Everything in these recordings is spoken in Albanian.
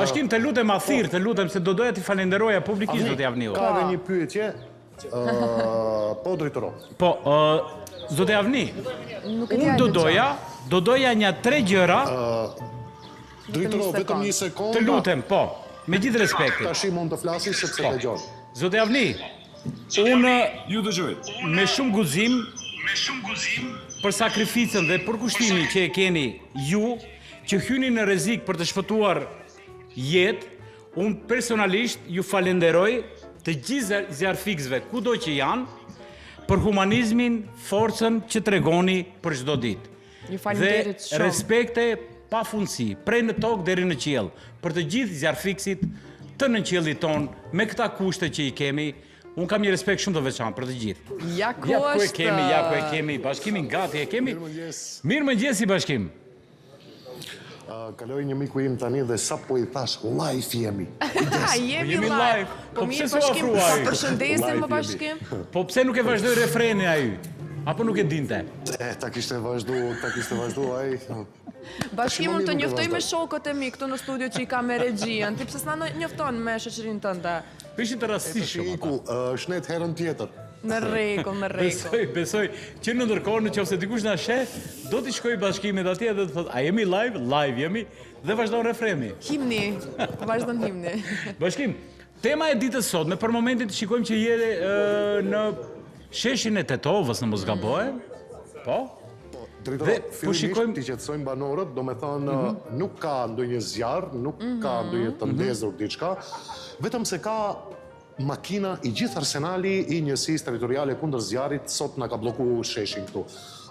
Bashkim, të lutem ma thirr, të lutem se do doja t'i falenderoja publikisht zoti Avniu. Ka edhe një pyetje. Po Dritëro. Po, zoti Avni. Unë do doja, do doja nja tre gjëra. Dritëro, vetëm një sekondë. Të lutem, po. Me gjithë respektin. Tashi mund të flasish sepse po. dëgjon. Zoti Avni, unë ju dëgjoj. Me shumë guxim, me shumë guxim për sakrificën dhe përkushtimin që e keni ju, që hyni në rrezik për të shpëtuar jetë, unë personalisht ju falenderoj të gjithë zjarrfikësve kudo që janë për humanizmin, forcën që tregoni për çdo ditë. Ju faleminderit shumë. Dhe respekte pafundësi, prej në tokë deri në qiell, për të gjithë zjarrfikësit të nënqiellit tonë me këta kushte që i kemi, unë kam një respekt shumë të veçantë për të gjithë. Ja ku ja ku e kemi, ja ku e kemi, Bashkimin gati e kemi. Mirëmëngjesi Bashkim. Kaloi një miku im tani dhe sapo i thashë live jemi. Jemi po live. Po, po mirë Bashkim, po përshëndesim më Bashkim. Po pse nuk e vazhdoi refrenin ai? Apo nuk e dinte? E, ta kishte vazhdu, ta kishte vazhdu ai. Bashkim, unë të njoftoj me shokët e mi këtu në studio që i kam me regjinë. Ti pse s'na njofton me shoqërinë tënde? Po ishin të rastësishëm ata. Iku, shnet herën tjetër. Në rregull, në rregull. Besoj, besoj që në ndërkohë në qoftë se dikush na sheh, do t'i shkojë Bashkimit atje dhe të thotë, a jemi live? Live jemi dhe vazhdon refreni. Himni, vazhdon himni. Bashkim, tema e ditës sotme, për momentin të shikojmë që je në sheshin e Tetovës, në mos gabohem. Po? Po, Dritëro, po fillimisht shikojmë... t'i qetësojmë banorët, domethënë mm -hmm. nuk ka ndonjë zjarr, nuk mm -hmm. ka mhm. ndonjë të mhm. ndezur diçka, vetëm se ka makina, i gjithë arsenali i njësisë territoriale kundër zjarrit sot na ka blloku sheshin këtu.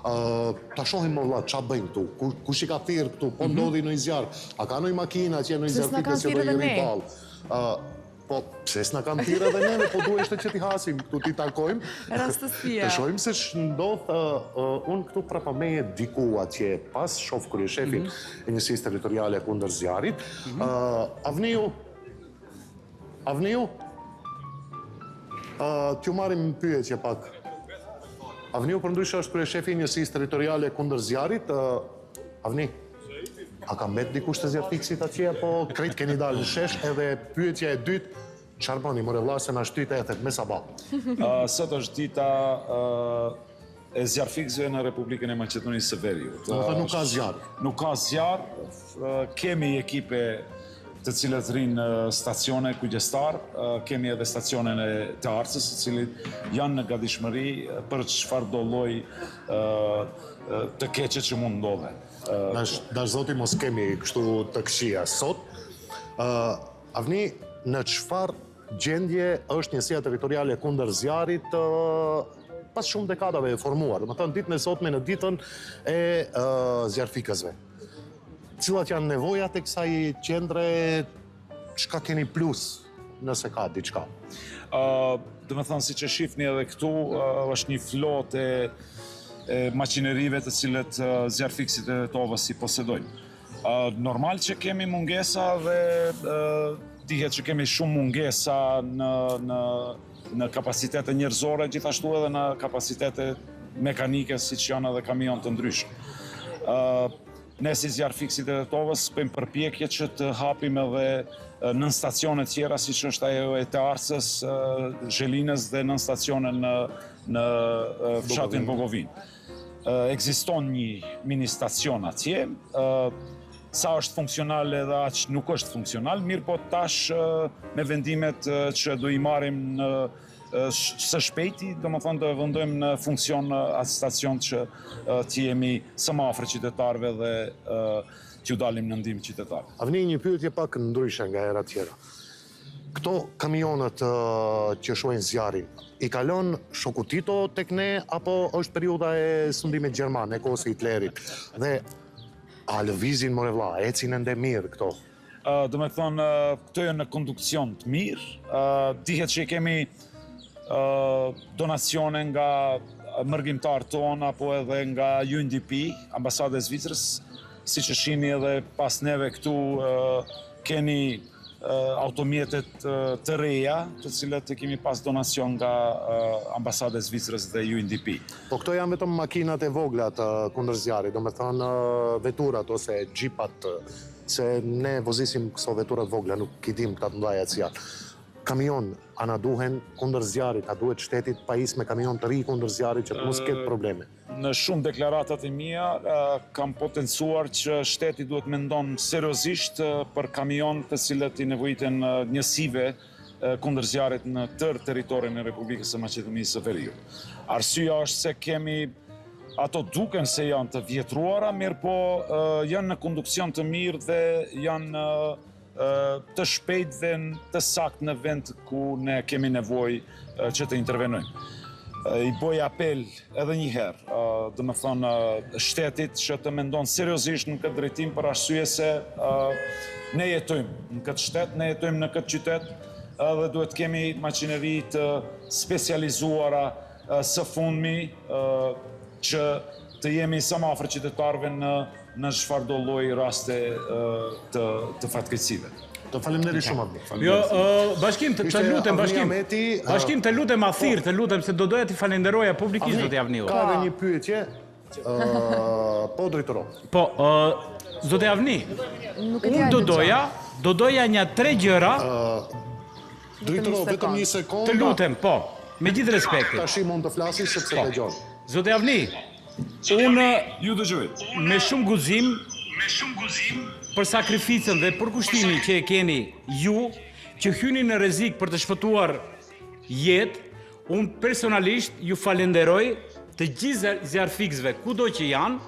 Uh, ta shohim më vlla, ça bëjnë këtu, ku, kush i ka thirrë këtu, po mhm. ndodhi ndonjë zjarr, a ka ndonjë makinë atje ndonjë zjarrfikës që do i rri ballë. Uh, Po, pse s'na kanë thirrë edhe neve, po duheshte që t'i hasim, këtu t'i takojmë. Rastësia. Të shohim se ç'ndodh, uh, unë këtu prapa meje diku atje pas, shof kryeshefin mm -hmm. e njësisë territoriale kundër zjarrit. Mm -hmm. uh, Avniu, Avniu, uh, t'ju marrim pyetje pak. Avniu përndryshe është kryeshefi i njësisë territoriale kundër zjarrit. Uh, Avni, A ka mbet dikush te zjarrfikësit atje apo krejt keni dalë në shesh edhe pyetja e dytë çfarë bëni more vlla se na shtyt ethet me sabah. Sot është dita e zjarrfikësve në Republikën e Maqedonisë së Veriut. Domethënë nuk ka zjarr. Nuk ka zjarr, kemi ekipe të cilët rrinë në stacione kujdestar, kemi edhe stacionin e Tearcës, të cilët janë në gatishmëri për çfarëdo lloj të keqe që mund ndodhe. Dash zoti mos kemi kështu të këqija sot. Avni, në çfarë gjendje është njësia territoriale kundër zjarrit pas shumë dekadave e formuar, domethënë ditën e sotme në ditën e zjarrfikësve. Cilat janë nevojat e kësaj qendre, çka keni plus nëse ka diçka? Domethënë, siç e shifni edhe këtu, është një flotë e, e makinerive të cilët zjarrfikësit e Tetovës i posedojnë. Normal që kemi mungesa dhe dihet që kemi shumë mungesa në, në, në kapacitete njerëzore, gjithashtu edhe në kapacitete mekanike, siç janë edhe kamionë të ndryshëm. Ne si zjarrfikësit e Tetovës bëjmë përpjekje që të hapim edhe nënstacione tjera, siç është ajo e Tearcës, Zhelinës dhe nënstacione në, në fshatin Bogovinë. Ekziston një mini stacion atje, sa është funksional edhe aq nuk është funksional, mirëpo tash me vendimet që do i marrim në së shpejti, domethënë do e vendojmë në funksion atë stacion që të jemi sa më afër qytetarëve dhe t'ju dalim në ndihmë qytetarëve. Avni, një pyetje pak ndryshe nga hera tjera. Këto kamionët që shuajnë zjarrin, i ka lënë shoku Tito tek ne apo është periudha e sundimit gjerman, e kohës së Hitlerit? Dhe a lëvizin more vlla, ecin ende mirë këto? Domethënë, këto janë në kondukcion të mirë. Dihet që kemi donacione nga mërgimtarët tonë apo edhe nga UNDP, Ambasada e Zvicrës, siç e shihni edhe pas neve këtu keni. automjetet të reja, të cilat i kemi pas donacion nga Ambasada e Zvicrës dhe UNDP. Po këto janë vetëm makinat e vogla të kundërzjarrit, domethënë veturat ose xhipat, se ne vozisim këso vetura të vogla, nuk i dim këta të mëdhaja si janë. Kamion, a na duhen kundër zjarrit, a duhet shteti të pajisë me kamion të ri kundër zjarrit që të mos ketë probleme? Në shumë deklaratat e mia kam potencuar që shteti duhet mendon seriozisht për kamion të cilët i nevojiten njësive kundër zjarrit në tërë territorin e Republikës së Maqedonisë së Veriut. Arsyeja është se kemi ato duken se janë të vjetruara, mirëpo janë në konduksion të mirë dhe janë të shpejtë dhe të saktë në vend ku ne kemi nevojë që të intervenojmë. I bëj apel edhe një herë, domethënë, shtetit që të mendon seriozisht në këtë drejtim për arsye se ne jetojmë në këtë shtet, ne jetojmë në këtë qytet dhe duhet kemi makineri të specializuara së fundmi që të jemi sa më afër qytetarëve në në çfarëdo lloj raste të të fatkeqësive. Të faleminderit shumë Avni. Jo, Bashkim, të, të lutem Bashkim. Bashkim, të lutem ma thirr, të lutem se do doja t'i falenderoja publikisht zoti Avniu. Ka edhe një pyetje. Po Dritëro. Po, zoti Avni. Unë do doja, do doja nja tre gjëra. Dritëro, vetëm një sekondë. Të lutem, po. Me gjithë respektin. Tashi mund të flasish sepse po. dëgjon. Zoti Avni, unë ju dëgjoj. Me shumë guxim, me shumë guxim për sakrificën dhe përkushtimin që e keni ju, që hyni në rrezik për të shpëtuar jetë, unë personalisht ju falenderoj të gjithë zjarrfikësve kudo që janë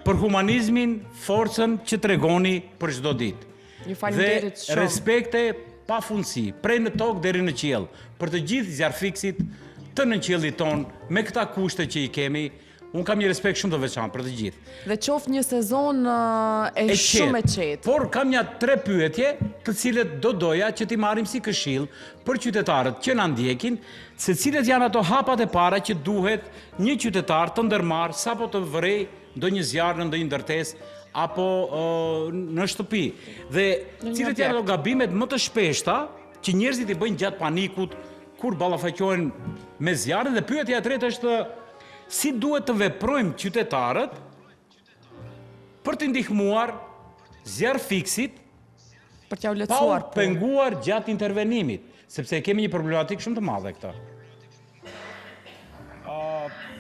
për humanizmin, forcën që tregoni për çdo ditë. Ju faleminderit shumë. Dhe respekte pafundësi, prej në tokë deri në qiell, për të gjithë zjarrfikësit të nënqiellit tonë, me këta kushte që i kemi, unë kam një respekt shumë të veçantë për të gjithë. Dhe qoftë një sezon e shumë e qetë. Por kam nja tre pyetje, të cilët do doja që t'i marrim si këshillë për qytetarët që na ndjekin, se cilët janë ato hapat e para që duhet një qytetar të ndërmarrë sapo të vërejë ndonjë zjarr në ndonjë ndërtesë apo në shtëpi. Dhe cilët janë ato gabimet më të shpeshta që njerëzit i bëjnë gjatë panikut kur ballafaqohen me zjarrin dhe pyetja e tretë është si duhet të veprojmë qytetarët për të ndihmuar zjarrfikësit për t'jua lehtësuar pa u penguar gjatë intervenimit, sepse e kemi një problematikë shumë të madhe këtë.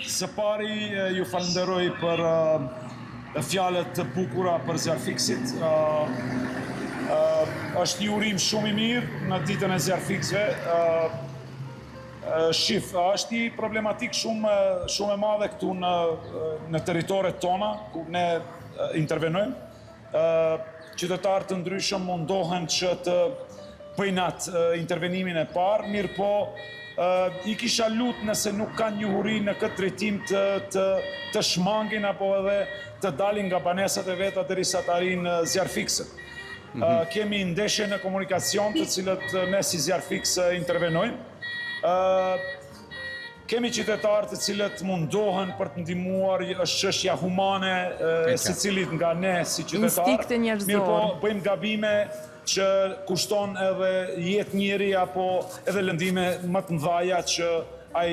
Së pari ju falënderoj për fjalët të bukura për zjarrfikësit. Është një urim shumë i mirë në ditën e zjarrfikësve. Shif, është një problematikë shumë shumë e madhe këtu në në territoret tona ku ne intervenojmë. Qytetarë të ndryshëm mundohen që të bëjnë atë intervenimin e parë, mirëpo i kisha lut nëse nuk kanë njohuri në këtë drejtim të, të, të shmangin apo edhe të dalin nga banesat e veta derisa të arrijnë zjarrfikësët. Mm -hmm. Kemi ndeshje në komunikacion të cilët ne si zjarrfikës intervenojmë. Kemi qytetarë të cilët mundohen për të ndihmuar, është çështja humane e secilit nga ne si qytetarë. Instinkti njerëzor. Mirëpo, bëjmë gabime që kushton edhe jetë njeri apo edhe lëndime më të mëdhaja që ai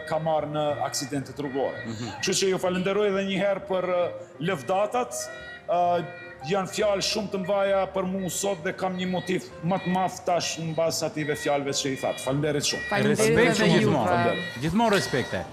ka marrë në aksidentet rrugore. Mhm. Kështu që ju falënderoj edhe një herë për lëvdatat. Janë fjalë shumë të mëdhaja për mu sot dhe kam një motiv më të madh tash në bazë atyve fjalëve që i thatë. Faleminderit shumë. Faleminderit Respekte gjithmonë. Gjithmonë respekte.